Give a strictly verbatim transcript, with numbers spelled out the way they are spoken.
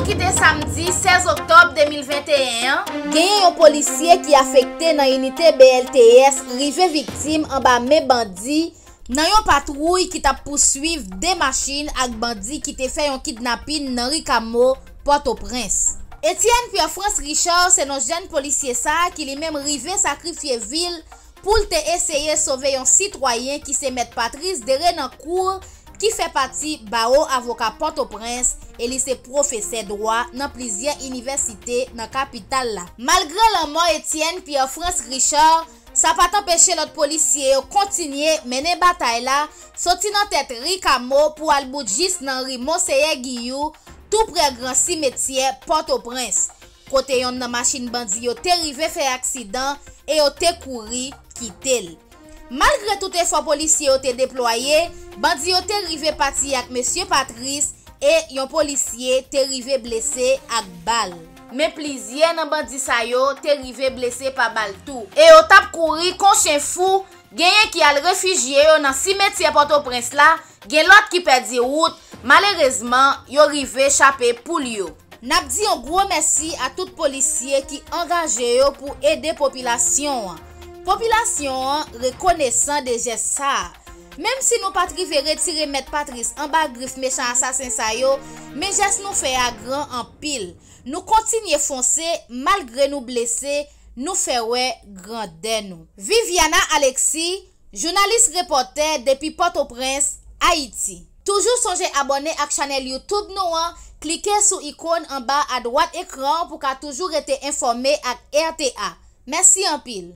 ki te samdi sèz oktòb de mil venteyen an, genyen yon polisye ki afekte nan inite B L T S rive viktim anba men bandi nan yon patwouy ki t ap pouswiv de machin ak bandi ki te fè yon kidnapin nan ri Kamo, Pòtoprens. Etienne Pierre France Richard se non jèn polisye sa a ki li menm rive sakrifye vi l pou l te eseye sove yon sitwayen ki se Mèt Patrice Derenancourt, ki fè pati Bawo Avoka Pòtoprens e li se pwofesè dwa nan plizyè inivèsite nan kapital la. Malgre lanmò Etienne Pierre France Richard, sa pa t anpeche lòt polisye yo kontinye mennen batay la, soti nan tèt ri Kamo pou al bout jis nan ri Monseyè Giyou, tou prè gran simetyè Pòtoprens, kote yonn nan machin bandi yo te rive fè aksidan e yo te kouri kite l. Malgre tout efò polisye yo te deplwaye, bandi yo te rive pati ak mesye Patrice e yon polisye te rive blese ak bal. Men plizyè nan bandi sa yo te rive blese pa bal tou. E yo t ap kouri kon chen fou, genyen ki al refijye yo nan simetyè Pòtoprens la, gen lòt ki pèdi wout, malerezman, yo rive chape poul yo. N ap di yon gwo mèsi a tout polisye ki angaje yo pou ede popilasyon an. Popilasyon an rekonesan de jès sa a. Menm si nou pa t rive retire Mèt Patrice anba grif mechan asasen sa yo, men jès nou fè a gran anpil. Nou kontinye fonse, malgre nou blese, nou fè wè grandè nou. Viviana Alexis, jounalis repòtè depi Pòtoprens, Ayiti. Toujou sonje abòne ak chanèl YouTube nou an, klike sou ikòn anba adwat ekran an pou ka toujou rete enfòme ak R T A. Mèsi anpil.